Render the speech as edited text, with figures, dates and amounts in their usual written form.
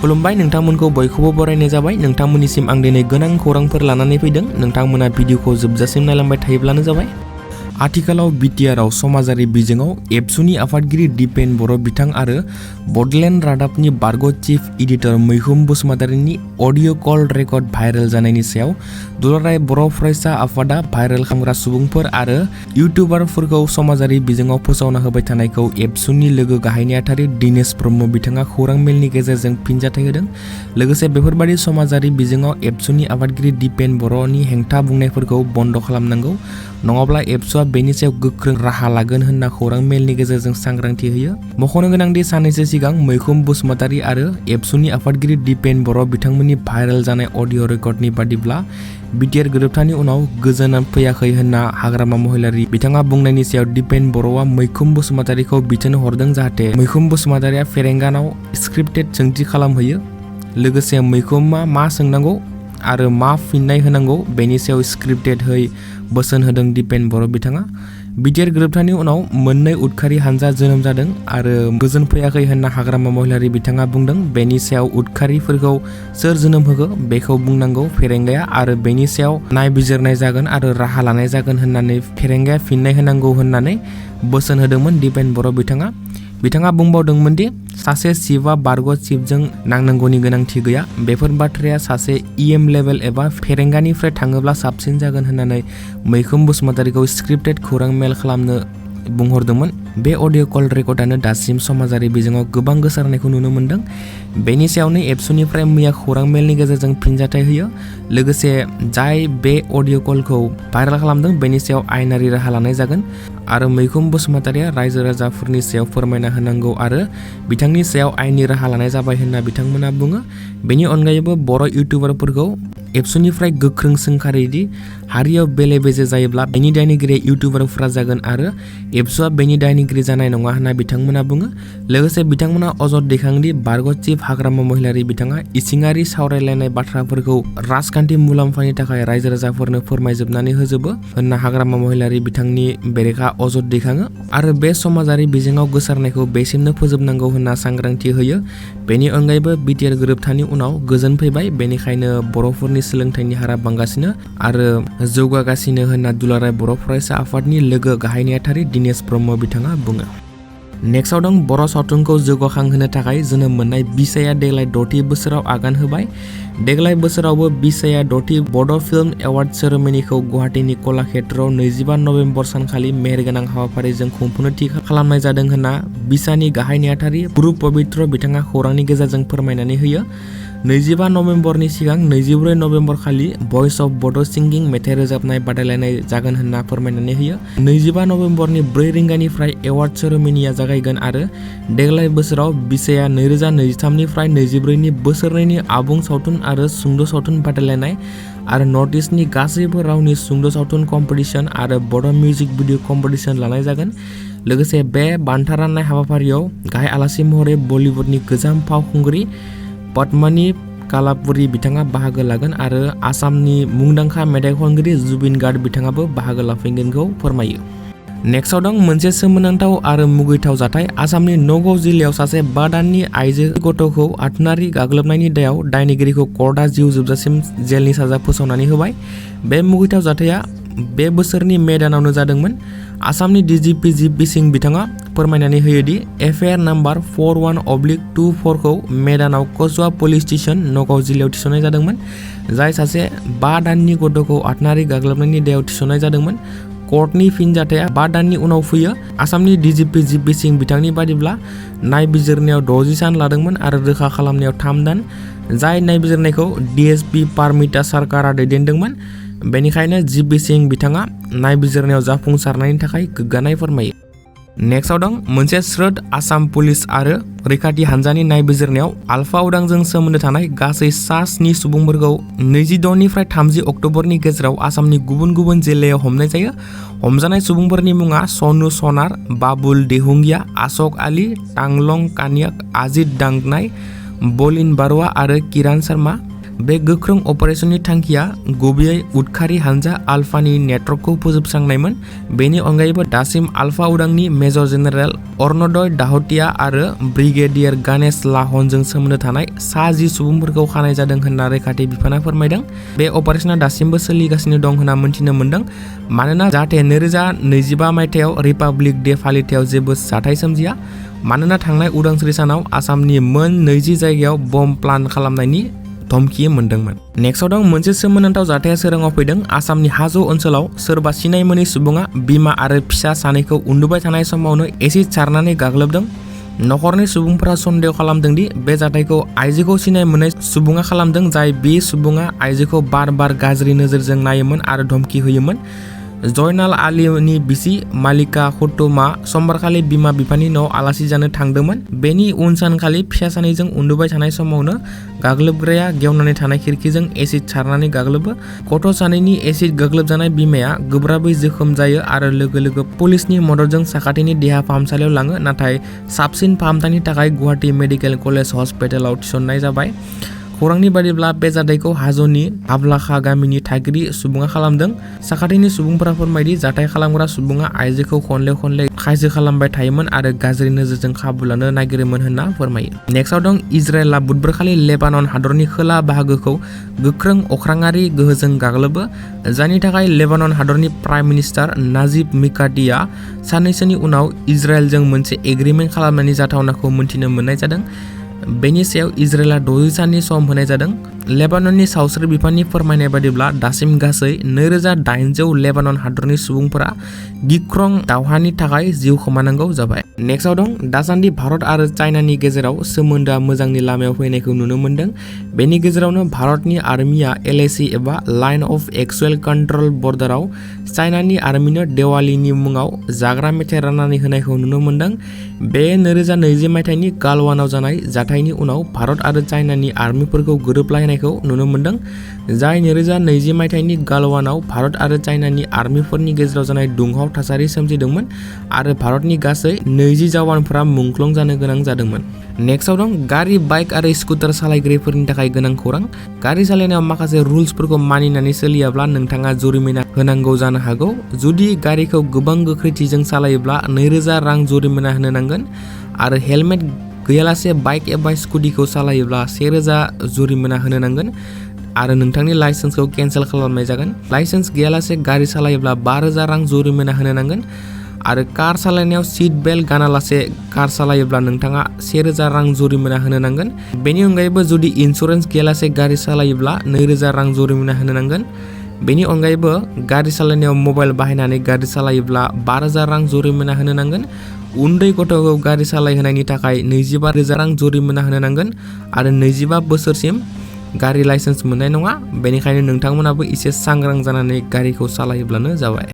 खुलुमबाय नोंथांमोनखौ बयखौबो बरायनाय जाबाय। नोंथांमोननिसिम आं दिनै गोनां खौरांफोर लानानै फैदों। नोंथांमोना भिडिअखौ जोबजासिम नायलांबाय थायोब्लानो जाबाय। आथिखालाव बिटिआरआव समाजारि बिजोङाव एबसुनि आफादगिरि दिपेन बर' बिथां आरो बडलेण्ड रादाबनि बारग' चिफ एडिटर मैखुम बसुमतारीनि अडिअ कल रेकर्ड भाइरेल जानायनि सायाव दुलाराय बर' फरायसा आफादा भाइरेल खालामग्रा सुबुंफोर आरो इउटुबारफोरखौ समाजारि बिजोङाव फोसावना होबाय थानायखौ एबसुनि लोगो गाहाय नेहाथारि दिनेश ब्रह्म बिथाङा खौरां मेलनि गेजेरजों फिनजाथाय होदों। लोगोसे बेफोरबादि समाजारि बिजोङाव एबसुनि आफादगिरि दिपेन बर'नि हेंथा बुंनायफोरखौ बन्द' खालामनांगौ, नङाब्ला एबसुआ बेनि सायाव गोख्रों राहा लागोन होनना खौरां मेलनि गेजेरजों सांग्रांथि होयो। मख'नो गोनांदि साननैसो सिगां मैखुम बसुमतारी आरो एबसुनि आफादगिरि दिपेन बर' बिथांमोननि भाइरेल जानाय अडिअ रेकर्डनि बादिब्ला बिटिआर गोरोबथानि उनाव गोजोन फैयाखै होनना हाग्रामा महिलारि बिथाङा बुंनायनि सायाव दिपेन बर'आ मैखुम बसुमतारीखौ बिथोन हरदों जाहाथे मैखुम बसुमतारीया फेरेंगानाव स्क्रिप्टेड सोंथि खालामहैयो। लोगोसे मैखुमा मा सोंनांगौ आरो मा फिननाय होनांगौ बेनि सायाव स्क्रिप्टेडहै बोसोन होदों दिपेन बर' बिथाङा। बिटिआर गोरोबथानि उनाव मोननै उदखारि हानजा जोनोम जादों आरो गोजोन फैयाखै होनना हाग्रामा महिलारि बिथाङा बुंदों। बेनि सायाव उदखारिफोरखौ सोर जोनोम होखो बेखौ बुंनांगौ फेरेंगाया आरो बेनि सायाव नायबिजिरनाय जागोन आरो राहा लानाय जागोन होननानै फेरेंगाया फिननाय होनांगौ होननानै बोसोन होदोंमोन दिपेन बर' बिथाङा। बिथाङा बुंबावदोंमोन दि सासे चिफआ बारग' चिफजों नांनांगौनि गोनांथि गैया। बेफोर बाथ्राया सासे इएम लेभेल एबा फेरेंगानिफ्राय थाङोब्ला साबसिन जागोन होननानै मैखुम बसुमतारीखौ स्क्रिप्टेड खौरां मेल खालामनो बुंहरदोंमोन। बे अडिअ कल रेकर्डआनो दासिम समाजारि बिजोङाव गोबां गोसारनायखौ नुनो मोन्दों। बेनि सायावनो एबसुनिफ्राय मैया खौरां मेलनि गेजेरजों फिनजाथाय होयो। लोगोसे जाय बे अडिअ कलखौ भाइरेल खालामदों बेनि सायाव आयेनारि राहा लानाय जागोन आरो मैखुम बसुमतारीया रायजो राजाफोरनि सायाव फोरमायना होनांगौ आरो बिथांनि सायाव आयेननि राहा लानाय जाबाय होनना बिथांमोना बुङो। बेनि अनगायैबो बर' इउटुबारफोरखौ एबसुनिफ्राय गोख्रों सोंखारिदि हारियाव बेले बेजे जायोब्ला बेनि दायनिगिरिया इउटुबारफोरा जागोन आरो एबसुआ बेनि दायनिगिरि जानाय नङा होनना बिथांमोना बुङो। लोगोसे बिथांमोना अजद दैखांदि बारग' चिफ हाग्रामा महिलारि बिथाङा इसिङारि सावरायलायनाय बाथ्राफोरखौ राजखान्थि मुलाम्फानि थाखाय रायजो राजाफोरनो फोरमायजोबनानै होजोबो होनना हाग्रामा महिलारि बिथांनि बेरेखा अजद दैखाङो आरो बे समाजारि बिजोङाव गोसारनायखौ बेसिमनो फोजोबनांगौ होनना सांग्रांथि होयो। बेनि अनगायैबो बिटिआर गोरोबथानि उनाव गोजोन फैबाय, बेनिखायनो बर'फोरनि सोलोंथाइनि हारा बांगासिनो आरो जौगागासिनो होनना दुलाराय बर' फरायसा आफादनि लोगो गाहाय नेहाथारि दिनेश ब्रह्म बिथाङा बुङो। नेक्स्टआव दं बर' सावथुनखौ जौगाखांहोनो थाखाय जोनोम मोननाय बिसाया देग्लाय 6थि बोसोराव आगान होबाय। देग्लाय बोसोरावबो बिसाया 6थि बड' फिल्म एवार्ड सेरेमनिखौ गुवाहाटीनि कलाक्षेत्रआव 25 नभेम्बर सानखालि मेहेरगोनां हाबाफारिजों खुंफुंनो थि खालामनाय जादों होनना बिसानि गाहाय नेहाथारि गुरु पबित्र बिथाङा खौरांनि गेजेरजों फोरमायनानै होयो। 25 नभेम्बरनि सिगां 24 नभेम्बर खालि भइस अफ बड' सिंगिं मेथाइ रोजाबनाय बादायलायनाय जागोन होनना फोरमायनानै होयो। 25 नभेम्बरनि 4 रिंगानिफ्राय एवार्ड सेरेमनिया जागायगोन आरो देग्लाय बोसोराव बिसाया 2023 निफ्राय 24 नि बोसोरनैनि आबुं सावथुन आरो सुंद' सावथुन बादायलायनाय आरो नर्थ इस्टनि गासैबो रावनि सुंद' सावथुन कम्पिटिशन आरो बड' मिउजिक भिडिअ कम्पिटिशन लानाय जागोन। लोगोसे बे बान्था राननाय हाबाफारियाव गाहाय आलासि महरै बलिउडनि गोजाम फावखुंग्रि पद्मानी कालापुरी बिथाङा बाहागो लागोन आरो आसामनि मुंदांखा मेथाइ खनगिरि जुबिन गार्ग बिथाङाबो बाहागो लाफैगोनखौ फोरमायो। नेक्स्टआव दं मोनसे सोमोनांथाव आरो मुगैथाव जाथाय। आसामनि नगाव जिल्लायाव सासे 5 दाननि आइजो गथ'खौ आथोनारि गाग्लोबनायनि दायाव दायनिगिरिखौ कर्टआ जिउ जोबजासिम जेलनि साजा फोसावनानै होबाय। बे मुगैथाव जाथाया बे बोसोरनि मे दानावनो जादोंमोन। आसामनि डिजिपि जिपि सिं बिथाङा फोरमायनानै होयोदि एफआइआर नाम्बार 41/24 खौ मे दानाव कसुवा पुलिस स्टेशन नगाव जिल्लायाव थिसननाय जादोंमोन, जाय सासे 5 दाननि गथ'खौ आथोनारि गाग्लोबनायनि दायाव थिसननाय जादोंमोन। कर्टनि फिनजाथाया 5 दाननि उनाव फैयो। आसामनि डिजिपि जिपि सिं बिथांनि बादिब्ला नायबिजिरनायाव 60 सान लादोंमोन आरो रोखा खालामनायाव 3 दान। जाय नायबिजिरनायखौ डिएसपि पारमिता सरकारा दैदेनदोंमोन। बेनिखायनो जिपि सिं बिथाङा नायबिजिरनायाव जाफुंसारनायनि थाखाय गोग्गानाय फोरमायो। नेक्स्टआव दं मोनसे स्रोद आसाम पुलिस आरो रैखाथि हानजानि नायबिजिरनायाव आलफा उदांजों सोमोन्दो थानाय गासै सा 7 सुबुंफोरखौ 26 निफ्राय 30 अक्ट'बरनि गेजेराव आसामनि गुबुन गुबुन जिल्लायाव हमनाय जायो। हमजानाय सुबुंफोरनि मुङा सनु सनार, बाबुल देहुंगिया, आशक आली, टांलं कानियाक, अजित दांगनाय, बलिन बारुवा आरो किरान शर्मा। बे गोख्रों अपारेशननि थांखिया गुबैयै उदखारि हानजा आल्फानि नेटवर्कखौ फोजोबस्रांनायमोन। बेनि अनगायैबो दासिम आल्फा उदांनि मेजर जेनेरेल अरुणोदय दाहतिया आरो ब्रिगेडियार गणेश लाहनजों सोमोन्दो थानाय 10 सुबुंफोरखौ खानाय जादों होनना रैखाथि बिफाना फोरमायदों। बे अपारेशना दासिमबो सोलिगासिनो दं होनना मिथिनो मोन्दों, मानोना जाहाथे 2025 मायथाइयाव रिपाब्लिक डे फालिथायाव जेबो जाथाय सोमजिया, मानोना थांनाय उदांस्रि सानाव आसामनि मोन 20 जायगायाव बम प्लान खालामनायनि धमखि मोनदोंमोन। नेक्स्टआव दं मोनसे सोमोनांथाव जाथाया सोराङाव फैदों। आसामनि हाजो ओनसोलाव सोरबा सिनाय मोनै सुबुङा बिमा आरो फिसा सानैखौ उन्दुबाय थानाय समावनो एसिड सारनानै गाग्लोबदों। नखरनि सुबुंफोरा सन्देह खालामदों दि बे जाथायखौ आइजोखौ सिनाय मोननाय सुबुङा खालामदों, जाय बे सुबुङा आइजोखौ बार गाज्रि नोजोरजों नायोमोन आरो धमकि होयोमोन। जयनाल आलीनि बिसि मालिका खुर्तुमआ समबारखालि बिमा बिफानि न'आव आलासि जानो थांदोंमोन। बेनि उन सानखालि फिसा सानैजों उन्दुबाय थानाय समावनो गाग्लोबग्राया गेवनानै थानाय खिरखिजों एसिड सारनानै गाग्लोबो। गथ' सानैनि एसिड गाग्लोबजानाय बिमाया गोब्राबै जोखोम जायो आरो लोगो लोगो पुलिसनि मददजों साखाथिनि देहा फाहामसालियाव लाङो, नाथाय साबसिन फाहामथायनि थाखाय गुवाहाटी मेडिकेल कलेज हस्पिटालाव थिसननाय जाबाय। खौरांनि बादिब्ला बे जाथायखौ हाजोनि हाब्लाखा गामिनि थागिरि सुबुङा खालामदों। साखाथिनि सुबुंफोरा फोरमायदि जाथाय खालामग्रा सुबुङा आइजोखौ खनले खायसो खालामबाय थायोमोन आरो गाज्रि नोजोरजों खाबु लानो नागिरोमोन होनना फोरमायो। नेक्स्टआव दं इजराइलआ बुधबारखालि लेबानन हादरनि खोला बाहागोखौ गोख्रों अख्राङारि गोहोजों गाग्लोबो, जायनि थाखाय लेबानन हादरनि प्राइम मिनिस्टार नाजिब मिकातिआ साननैसोनि उनाव इजराइलजों मोनसे एग्रिमेन्ट खालामनायनि जाथावनाखौ मिन्थिनो मोननाय जादों। बेनि सायाव इजराइलआ 60 साननि सम होनाय जादों। लेबानननि सावस्रि बिफाननि फोरमायनाय बादिब्ला दासिम गासै 2800 लेबानन हादरनि सुबुंफोरा गिख्रं दावहानि थाखाय जिउ खोमानांगौ जाबाय। नेक्स्टआव दं दासान्दि भारत आरो चाइनानि गेजेराव सोमोन्दोआ मोजांनि लामायाव फैनायखौ नुनो मोन्दों। बेनि गेजेरावनो भारतनि आर्मिया LAC एबा लाइन अफ एक्चुएल कन्ट्रल बर्डाराव चाइनानि आर्मिनो देवालीनि मुङाव जाग्रा मेथाइ राननानै होनायखौ नुनो मोन्दों। बे 2020 मायथाइनि गालवानाव जानाय जाथायनि उनाव भारत आरो चाइनानि आर्मिफोरखौ गोरोबलायनायखौ नुनो मोन्दों, जाय 2020 मायथाइनि गालवानाव भारत आरो चाइनानि आर्मिफोरनि गेजेराव जानाय दुंहाव थासारि सोमजिदोंमोन आरो भारतनि गासै 20 जवानफोरा मुंख्लं जानो गोनां जादोंमोन। नेक्स्टआव दं गारि, बाइक आरो स्कुटार सालायगिरिफोरनि थाखाय गोनां खौरां। गारि सालायनायाव माखासे रुल्सफोरखौ मानिनानै सोलियाब्ला नोंथाङा जुरिमाना होनांगौ जानो हागौ। जुदि गारिखौ गोबां गोख्रैथिजों सालायोब्ला 2000 रां जुरिमाना होनो नांगोन आरो हेलमेट गैयालासे बाइक एबा स्कुटिखौ सालायोब्ला 1000 जुरिमाना होनो नांगोन आरो नोंथांनि लाइसेन्सखौ केन्सेल खालामनाय जागोन। लाइसेन्स गैयालासे गारि सालायोब्ला 5000 रां जुरिमाना होनो नांगोन आरो कार सालायनायाव सीट बेल्ट गानालासे कार सालायोब्ला नोंथाङा 1000 रां जुरिमाना होनो नांगोन। बेनि अनगायैबो जुदि इन्सुरेन्स गैयालासे गारि सालायोब्ला 2000 रां जुरिमाना होनो नांगोन। बेनि अनगायैबो गारि सालायनायाव मबाइल बाहायनानै गारि सालायोब्ला 5000 रां जुरिमाना होनो नांगोन। उन्दै गथ'खौ गारि सालायहोनायनि थाखाय 25000 रां जुरिमाना होनो नांगोन आरो 25 बोसोरसिम गारि लाइसेन्स मोननाय नङा। बेनिखायनो नोंथांमोनाबो एसे सांग्रां जानानै गारिखौ सालायोब्लानो जाबाय।